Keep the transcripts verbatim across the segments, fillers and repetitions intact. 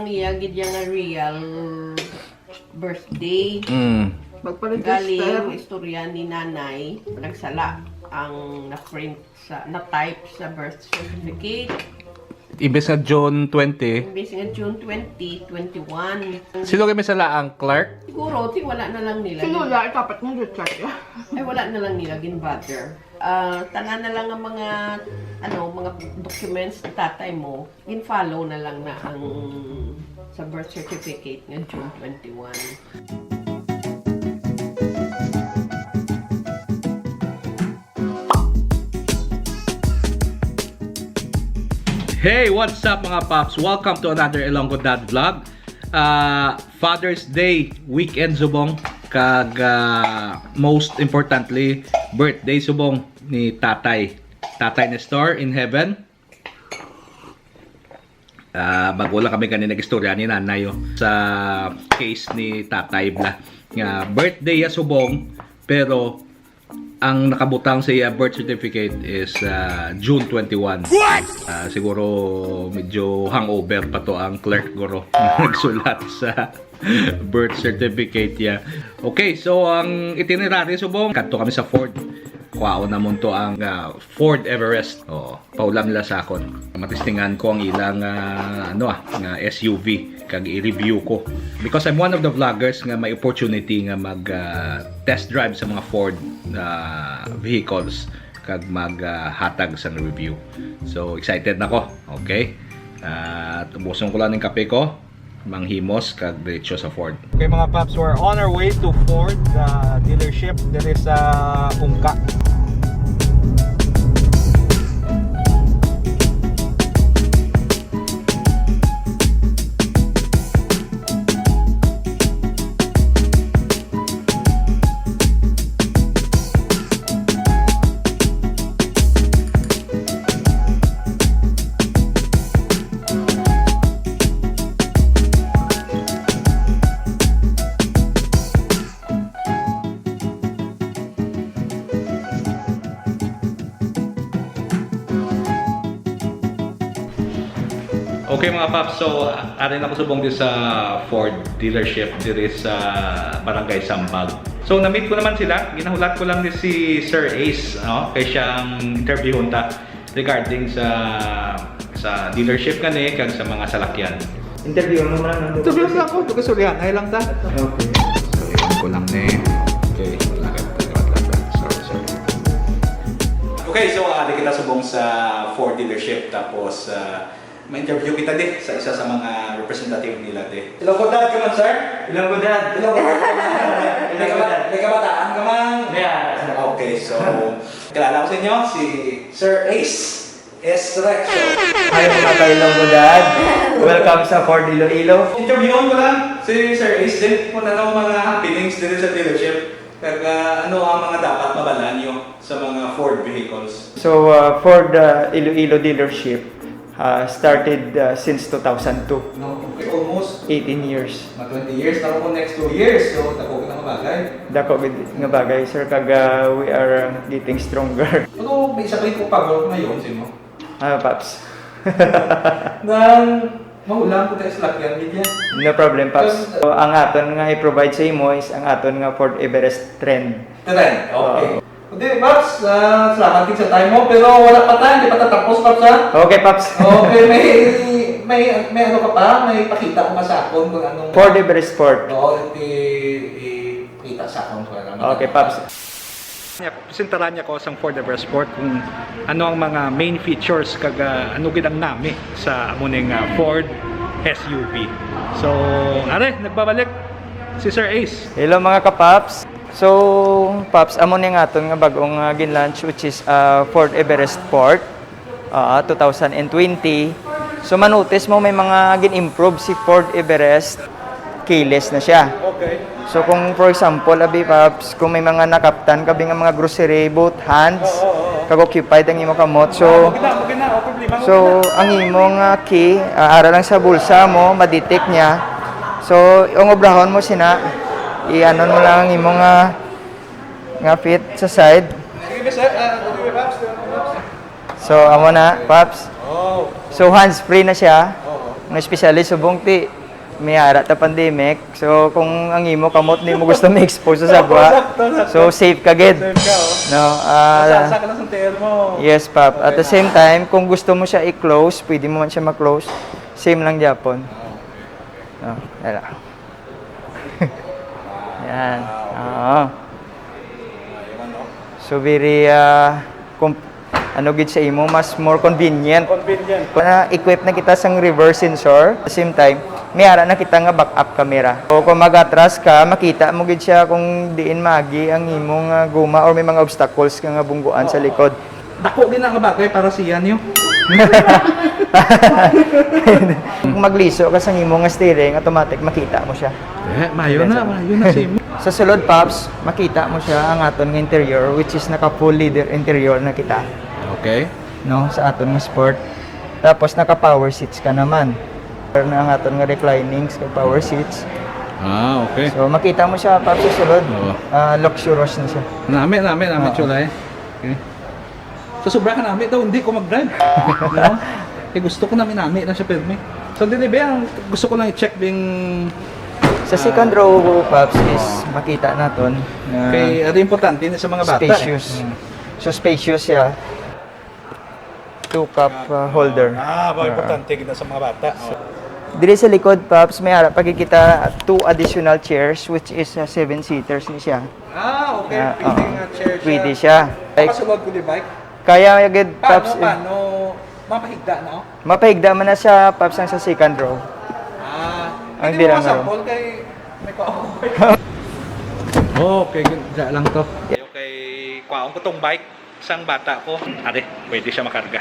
Iya gid iya nga real birthday. Mm. Galing istorya ni nanay, nagsala ang na-print sa, na-type sa birth certificate. Imbes nga June twenty, Imbes nga June twenty, twenty-one. Sino kay may sala, ang clerk? Siguro, ti wala na lang nila. Si Lola, ikapat ng Richard. Ay, wala na lang nila gin-bother. Ah, tanan na lang ang mga, ano, mga documents ni tatay mo, gin-follow na lang na ang sa birth certificate nga June twenty-one. Hey, what's up, mga paps? Welcome to another Ilonggo Dad vlog. Ah, Father's Day weekend subong, kag ah, most importantly, birthday subong ni Tatay. Tatay Nestor in heaven. Ah, bago lang kami kanina nag-istorya ni Nanay, oh, sa case ni Tatay bla, nga birthday ya subong, pero ang nakabutang sa iya birth certificate is ah, June twenty-one. Ah, siguro medyo hangover pa to ang clerk, guro, nagsulat sa birth certificate ya. Okay, so ang itinerary subong, kadto kami sa Ford. Kuhaon namon to ang ah, Ford Everest. Oo, pahulam nila sa akon. Matistingan ko ang ilang ah, ano ah, nga S U V kag i-review ko, because I'm one of the vloggers nga may opportunity nga mag ah, test drive sa mga Ford ah, vehicles kag maghatag sang review. So excited na ko. Okay. At ubuson ko lang ning kape ko, manghimos kag diretso sa Ford. Okay, mga paps, we're on our way to Ford uh, dealership diri sa Ungka. Okay, mga paps, so ari na ko subong di sa Ford dealership diri sa Barangay Sambag. So na-meet ko naman sila, ginahulat ko lang ni si Sir Ace, no? Kay siya ang interviewon ta regarding sa sa dealership gani kag sa mga salakyan. Interview mo man ang Ito lang ako, pagkasuryahan, ay lang ta. Okay. So, iwan ko lang ni. Okay, lagat, lagat, lagat. Sorry, sorry. Okay, so uh, di kita subong sa Ford dealership, tapos uh, ma-interview kita di sa isa sa mga representative nila di. Hello, good dad ka man, sir? Hello, good dad. Hello, good dad. May, kaba- may kabataan ka man? Yeah. Okay, so kilala ko sa inyo si Sir Ace. Yes, sir. Hi, mga kailong ko, Dad. Welcome sa Ford Iloilo. Interviewon ko lang si Sir Ace din kung ano ang mga happenings dito sa dealership. Kag ah, ano ang mga dapat mabalaan nyo sa mga Ford vehicles? So, uh, Ford uh, Iloilo dealership uh, started uh, since two thousand two. No, okay, almost eighteen years. Mga twenty years. Tapos next two years, so tako na kabagay. Dako gid nga bagay, sir, kag uh, we are uh, getting stronger. Ano, may isa pa yung pagod ngayon, sino? Ah, Paps. Nang mahulang ko tayo sa lakyan, media. No problem, Paps. So, ang aton nga i-provide sa imo is ang aton nga Ford Everest Trend. Trend, okay. Oo. Hindi, Paps, ah, salamat din sa time mo, pero wala pa tayo, hindi pa tatapos, Paps, ha? Okay, Paps. Okay, may, may, may ano ka pa? May pakita ko pa sa akon kung anong Ford Everest Sport. Oo, i- ipakita sa akon kung ano. Okay, Paps. Presentaran niya ko sang Ford Everest Sport kung ano ang mga main features kag ah, ano gid ang nami sa amo ning ah, Ford S U V. So, are, nagbabalik si Sir Ace. Hello mga kapaps. So, paps, amo ni ang aton nga bag-ong ah, gin-launch, which is ah, Ford Everest Sport, ah, two thousand twenty. So, manotice mo may mga gin-improve si Ford Everest. Keyless na siya. Okay. So kung for example, abi, Paps, kung may mga nakaptan ka, abi, nga mga grocery, both hands, Oo, oo, oo. kag occupied ang imo kamot. So, Maganda, maganda, oh, problema mo so na. Ang imo nga key, ah, ara lang sa bulsa mo, ma-detect niya. So, ang obrahon mo sina, i-anon mo lang ang imo nga, nga feet sa side. Sige, sir. Ah, okay, Paps. So, amo na, Paps. Oh. So, hands-free na siya. Oo. Nga especially subong ti, May ara ta pandemic. So, kung ang imo kamot di mo gusto ma-expose sa sagwa, Sakto, sakto. So safe ka gid. Safe ka, oh. No, ah, Sasa ka lang sa tiil mo. Yes, Pap. At the Okay. same time, kung gusto mo siya i-close, pwede mo man siya ma-close. Same lang gyapon. Oh. No, wala. Yan. Oo. So, very, ah, com-, ano gid sa imo, mas more convenient. Convenient. Kung na-equip na kita sang reverse sensor, at the same time, may ara na kita nga backup camera. So, kung mag-atras ka, makita mo gid siya kung diin maagi ang imong, ah, guma or may mga obstacles ka nga bungguan sa Oo. likod. Dako gid na nga bagay para siya niyo. Kung magliso ka sa imo nga steering, automatic makita mo siya. Eh, mayo na, Yes, sir. mayo na si mo. Sa sulod, Pops, makita mo siya ang aton nga interior, which is naka full leather interior na kita, Okay. no, sa aton nga Sport. Tapos naka power seats ka naman. Pero na ang aton nga reclining sa power seats. Ah, okay. So makita mo siya, Pops, sa sulod. Oo. Ah, luxurious na siya. Nami, nami, nami, Oo. Chulay. Okay. So, sobra ka nami daw, hindi ko mag-drive. No? Eh, gusto ko nami-nami na siya, pirmi. So, dili ba, ang gusto ko lang i-check ding, Sa ah, second row, Pops, is makita naton na Kay, ano importante na sa mga bata, eh. spacious. Mm. So, spacious siya. Two cup, uh, holder. Ah, ba, Ah. importante gid na sa mga bata. Oh. Diri sa likod, Pops, may ara pa gid kita two additional chairs, which is, uh, seven seaters ni siya. Ah, okay. Ah, Pwede oo. nga chair siya. Pwede siya. Like, Makasulod ko di bike? Kaya gid, Paano, Pops, eh. paano? Mapahigda na, oh? Mapahigda man na siya, Pops, ang sa second row. Ah, Ang pwede mo dirang row. masample kay may kuha ko. Okay, gid, dyan lang to. Okay, kuhaon ko tong bike sang bata ko. Are, pwede siya makarga.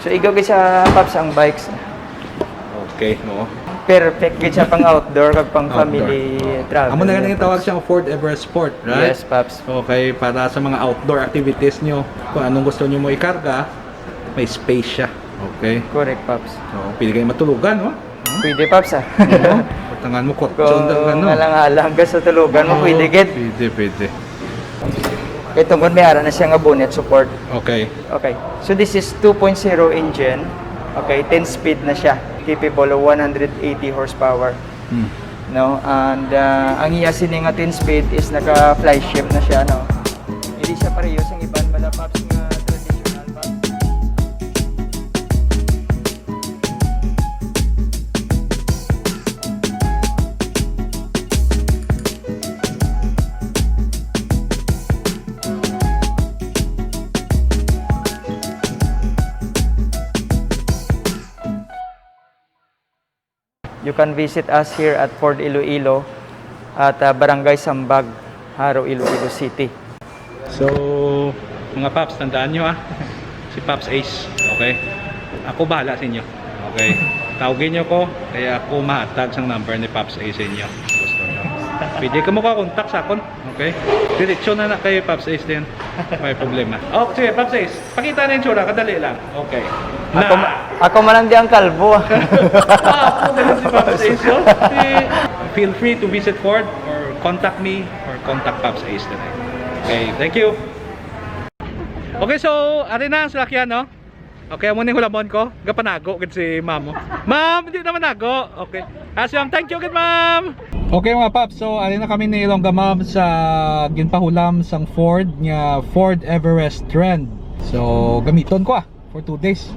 So, igo gid sa, Pops, ang bikes. Okay, oo. Perfect gid siya pang outdoor kag pang Outdoor. family Oo. travel, Amo na gani nga Pops. tawag siyang Ford Everest Sport, right? Yes, Pops. Okay, para sa mga outdoor activities nyo, kung anong gusto nyo mo ikarga, may space siya. Okay. Correct, Pops. So, pwede kayo matulugan, no? Pwede, Pops, ah. Oo. Patangan mo, kutson Kung talaga, no? alang-alang ka sa tulugan mo, Oo, pwede gid. pwede, pwede. Kay tungod may ara na siya nga bonnet support. Okay. Okay. So this is two point zero engine. Okay, ten speed na siya. Capable of one hundred eighty horsepower. Hmm. No, and, ah, ang iya sini nga ten speed is naka fly shift na siya, no. Hindi siya pareho sa iban bala, Pops, nga traditional, Pops. You can visit us here at Ford Iloilo at, uh, Barangay Sambag, Jaro, Iloilo City. So, mga Paps, tandaan nyo, ah, si Paps Ace, okay? Ako bahala sa inyo, okay? Tawagin nyo ko, kaya ako mahatag sang number ni Paps Ace sa inyo. Gusto nyo? Pwede ka mo ka-contact sa akon. Okay? Diretso na na kay Pops Ace din. May problema. Oh, sige, Pops Ace. Pakita na yung tsura. Kadali lang. Okay. Ako Na. ma-, ako man lang di ang kalbo. Ah, ako na si Pops Ace, oh. Si, feel free to visit Ford or contact me or contact Pops Ace na lang. Okay, thank you. Okay, so, ari na ang salakyan, no? Okay, amo ning hulamon ko. Gapanago gid si ma'am, oh. Ma'am, hindi naman nago. Okay. Ah, si ma'am, thank you gid, ma'am. Okay, mga paps, so ali na kami ni Ilongga Ma'am sa ginpahulam sang Ford nga Ford Everest Trend. So, gamiton ko, ah, for two days.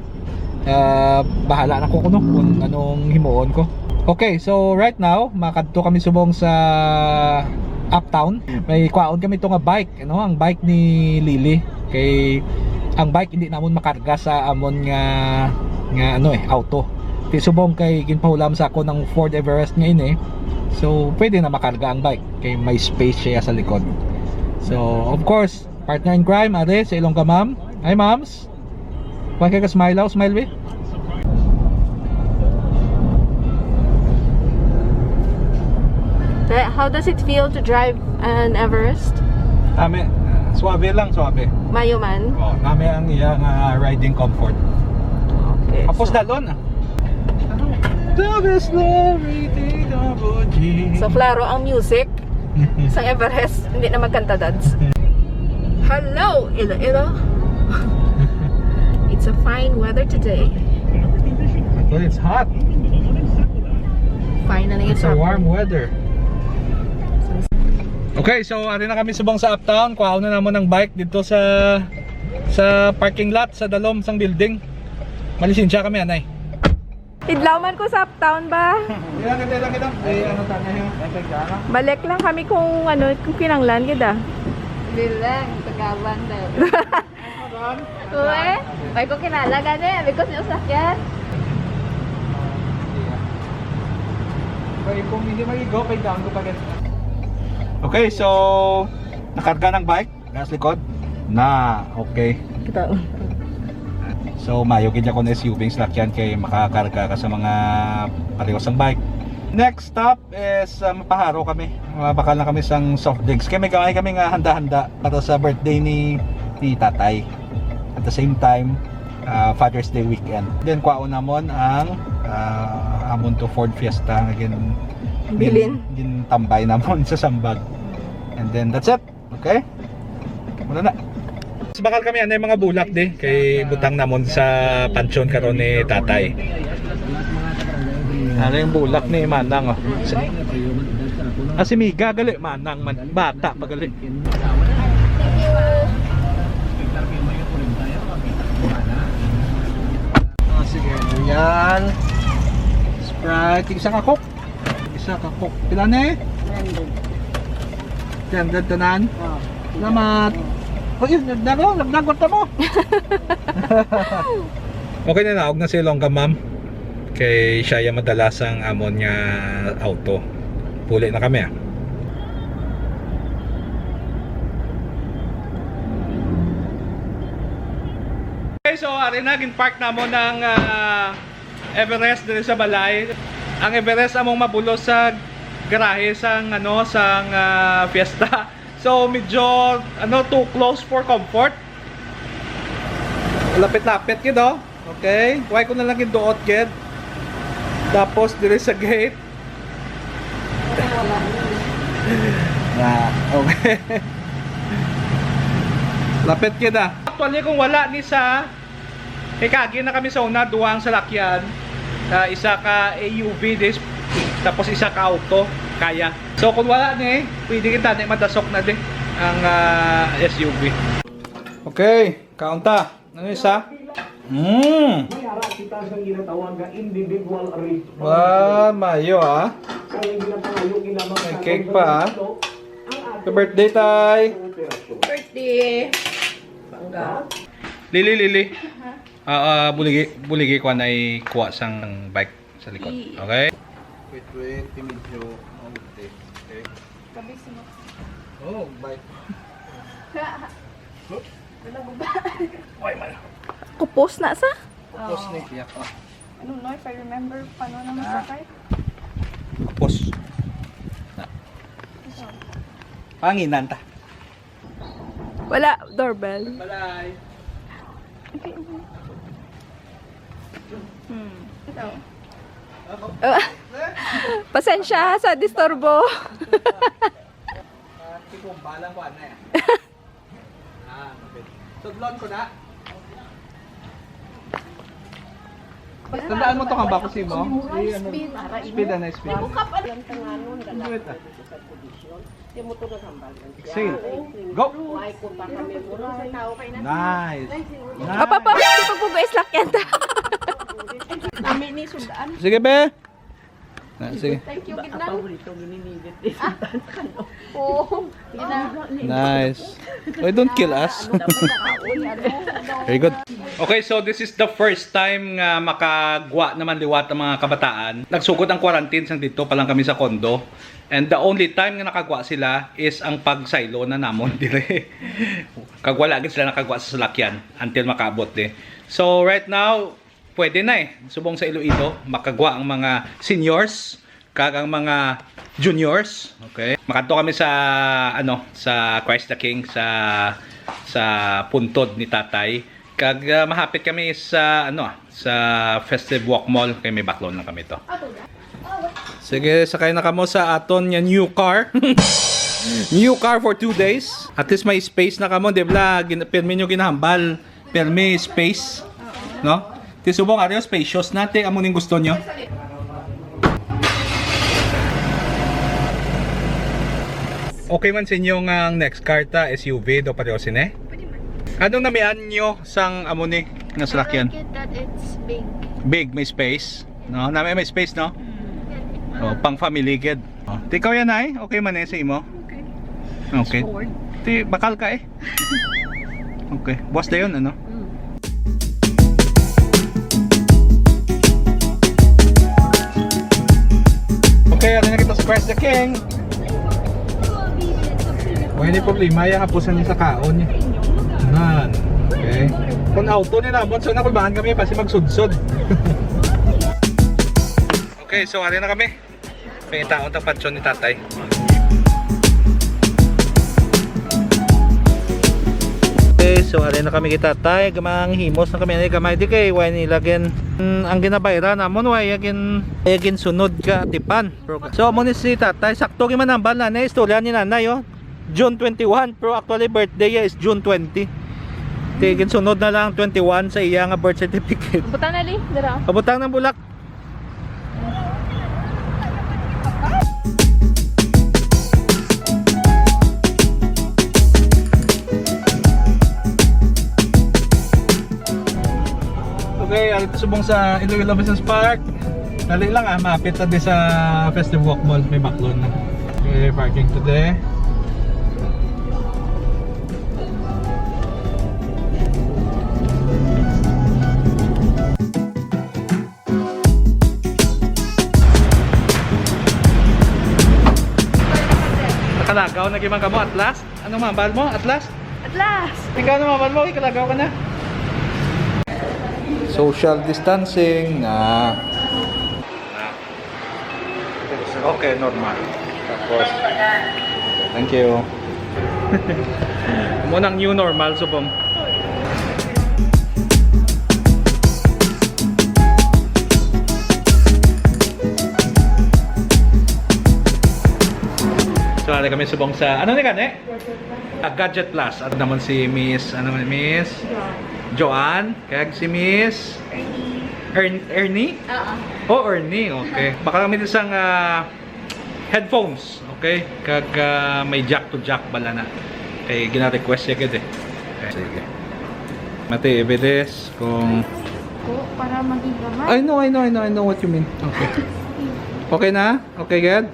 Ah, bahala na ko kuno kung anong himuon ko. Okay, so right now, makadto kami subong sa Uptown. May kwaon kami to nga bike. Ano, ang bike ni Lily, kay ang bike hindi namon makarga sa amon nga, nga ano eh, auto. Ti subong kay ginpahulam sa ako ng Ford Everest nga ini. So, pwede na makarga ang bike kay may space siya sa likod. So, of course, partner in crime, are, sa Ilongga Ma'am. Hi, Ma'ams. Why ka smile out? Smile, be. Te, how does it feel to drive an Everest? Nami, suabe lang, suabe. Mayo man? Oh, nami ang iya nga riding comfort. Okay, Tapos so dalon, ah. The best love, rated double G. So, klaro ang music. Sa Everest, hindi na magkanta, dads. Hello, Iloilo. It's a fine weather today. But it's hot. Sa warm weather. Okay, so ari na kami subong sa Uptown. Kuhaon na namon ang bike dito sa sa parking lot sa dalom sang building. Malisensya kami, anay. Idlaw man ko sa Uptown ba? Ilang kita, ilang kita? Ay, ano ta na yun? Balik lang kami kung ano, kung kinanglan gid ah. Bilang, tagawan daw. Uy, may ko kinala gani, because yung sakyan. Kaya kung hindi mag-igo, pay down ko pa ganito. Okay, so nakarga ng bike, gas likod. Na, okay. Kita. So, mayo gid ako na S U V ang salakyan kay makakarga ka sa mga parehas ang bike. Next stop is uh, mapaharo kami. Mabakal na kami sang soft drinks. Kaya may gamay kami nga handa-handa para sa birthday ni ni tatay. At the same time, uh, Father's Day weekend. Then kwaon namon ang uh, amon to Ford Fiesta nga gin, Bilin. Gin, gintambay namon sa sambag. And then that's it. Okay? Wala na. Mas bakal kami anay mga bulak di kay butang namon sa pansyon karon ni tatay. Ano yung bulak ni Manang oh? Si, ah, si Miga gali Manang man bata pa gali. Ah, sige, yan. Sprite, isa ka Coke. Isa ka Coke. Pila ni? Three hundred tanan? Oh. Salamat. Oh, yun, nagdago, nagdagot na mo. Okay na, naog na si Ilongga, ma'am. Kay siya yung madalas ang amon nga auto. Puli na kami, ah. Okay, so ari na, gin-park namon ang ah, Everest diri sa balay. Ang Everest among mabulos sa garahe sang ano, sang ah, Fiesta. So medyo ano, too close for comfort. Lapit-lapit gid oh. Okay, why ko na lang giduot gid. Tapos diri sa gate. Na, okay. Lapit gid ah. Actually kung wala ni sa kay kagi na kami sa una, duha ang salakyan. Ah, isa ka A U V dis, tapos isa ka auto, kaya. So kung wala ni, pwede kita ni madasok na di ang ah, S U V. Okay, kaunta. Ano isa? Mm. May ara kita sa ginatawag nga individual arrangement. Wow, mayo ah. Kaya ginapangayong ilamang May sa cake pa, ah. Happy birthday, Tay. Birthday. Bangga. Lili, Lili. Ah, ah, buligi, buligi ko na kuha sang bike sa likod. Ii. Okay? Wait, wait, medyo mabuti. Okay. Kabis mo. Oh, bike. Wala mo ba? Oy, man. Kupos na sa? Kupos ni tiyak, oh. Ano, no? If I remember, paano naman Ah. sakay? Kupos. Na. Ito. Panginan ta. Wala, doorbell. Balay. Hmm. Ito. Ako? Ah, pasensya sa disturbo. Ah, tipo, balang ko, ano eh. Ah, okay. Tudlon ko na. Tandaan mo to, hambal ko sa imo. Speed. Speed, ano, speed. Wait, ah. Exhale. Go! Nice. Nice. Apa pa, di pagpugo islak yan ta. Kami ni sundaan. Sige, be. Na, sige. Thank you, gid lang. Paborito, gininigit. Oo. Nice. Oy, don't kill us. Very good. Okay, so this is the first time nga makagwa naman liwat ang mga kabataan. Nagsugod ang quarantine sang dito pa lang kami sa condo. And the only time nga nakagwa sila is ang pagsaylo na namon dire. Kag wala gid sila nakagwa sa salakyan until makaabot di. So right now, pwede na eh. Subong sa Iloilo, makagwa ang mga seniors kag ang mga juniors. Okay? Makadto kami sa ano, sa Christ the King sa sa puntod ni Tatay. Kag ah, mahapit kami sa ano, sa Festive Walk Mall kay may baklon lang kami to. Sige, sakay na kamo sa aton nga new car. New car for two days. At least may space na kamo, di ba? Gin- pirmi nyo ginahambal. Pirmi space. No? Ti subong, ari, spacious na, ti, amo ning gusto nyo. Okay man sa inyo nga ang next car ta S U V daw pareho sini? Pwede man. Anong namian nyo sang amo ni nga salakyan? I like it that it's big. Big, may space. No, nami may space, no? Mm. Oh, pang family gid. Oh, ti ikaw yan ay? Okay man eh sa imo? Okay. Okay. Forward. Ti bakal ka eh. Okay. Buwas dayon, ano? Mm. Okay, ano na kita sa Christ the King? Wala ni problema, yung hapusan niya sa kaon niya. Nan. Okay. Kung auto ni namon, so nakulbahan kami, pasi magsudsod. Okay, so ari na kami. May taon ta patyon ni tatay. Okay, so ari na kami kay tatay. Gamang himos na kami ni gamay di kay why nila gin, mm, ang ginabayran namon why gin, gin sunod ka tipan. Pero, so amo ni si tatay, sakto gyud man ang bal na istorya ni nanay, oh. June twenty-one, pero actually birthday niya is June twenty. Ti ginsunod na lang twenty-one sa iya nga birth certificate. Butang na li, dira. Pabutang ng bulak. Okay, ari ta subong sa Iloilo Business Park. Dali lang ah, mapit ta di sa Festive Walk Mall, may baklon na. Okay, parking today. Nakalagaw na gyud man kamo at last. Ano mambal mo? At last? At last! Ikaw na mambal mo, ikalagaw ka na. Social distancing na. Okay, normal. Tapos, thank you. Mo nang new normal, subong. So, ari kami subong sa, ano ni gani? Ah, Gadget Plus. At naman si Miss, ano man, Miss? Joanne. Kag si Miss? Ern Ernie? Oo. Oh, Ernie. Okay. Baka kami isang ah, headphones. Okay? Kag ah, may jack to jack bala na. Kay gina-request siya gid eh. Okay. Sige. Mati, ibilis kung Ko, para maging gamay. I know, I know, I know, I know what you mean. Okay. Okay na? Okay, good?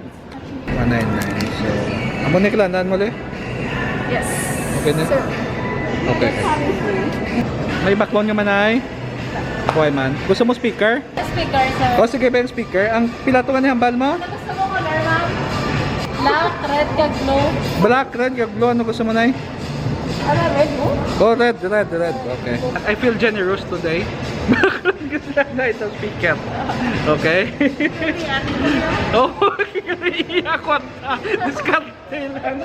One nine nine. So, amo ni kailangan mo, le? Yes. Okay na? Sir. Okay. May backbone nga man ay? Okay man. Gusto mo speaker? Speaker, sir. O sige, Ben, speaker. Ang pilato nga ni hambal mo? Ano gusto mo color, ma'am? Black, red, kag blue. Black, red, kag blue. Ano gusto mo, Nay? Ano, red, oh? Oh, red, red, red. Okay. I feel generous today. Gusto na ito speaker. Okay? Oh, iya ko. Discount lang.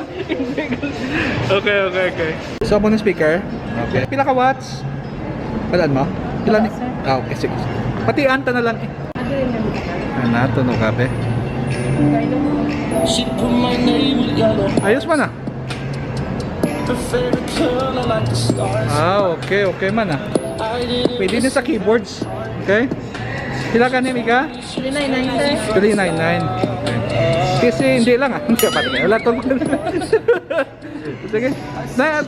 Okay, okay, okay. So, mo ng speaker? Okay. Pila ka watts? Palaan mo? Pila ni? Ah, okay, sige, sige. Patian ta na lang eh. Ah, nato no kape. Ayos man ah. Ah, okay, okay man ah. Pwede na sa keyboards. Okay? Pila ka ni, Mika? Three nine nine, sir. Three nine nine. Kasi hindi lang ah. Hindi pa rin. Wala to. Sige. Na,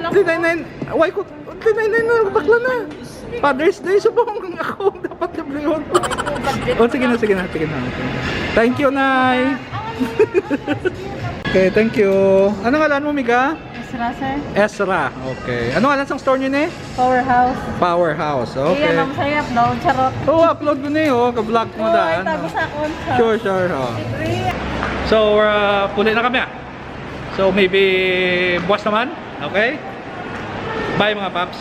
three nine nine. Why ko? Three nine nine na. Bakla na. Father's Day. Subong ako. Dapat W one. Oh, sige na, sige na, sige na. Thank you, Nay. Okay, thank you. Ano ngalan mo, Mika? Ezra, sir. Ezra. Okay. Ano ngalan sang store niyo ni? Powerhouse. Powerhouse. Okay. Iya, ma'am, sa'yo upload. Charot. Oh, upload ko ni. Oh, ka-vlog mo Oh, daan. itago sa akon, sir. Sure, sure. Oh. Three. So, uh, puli na kami ah. So, maybe buwas naman. Okay? Bye, mga paps.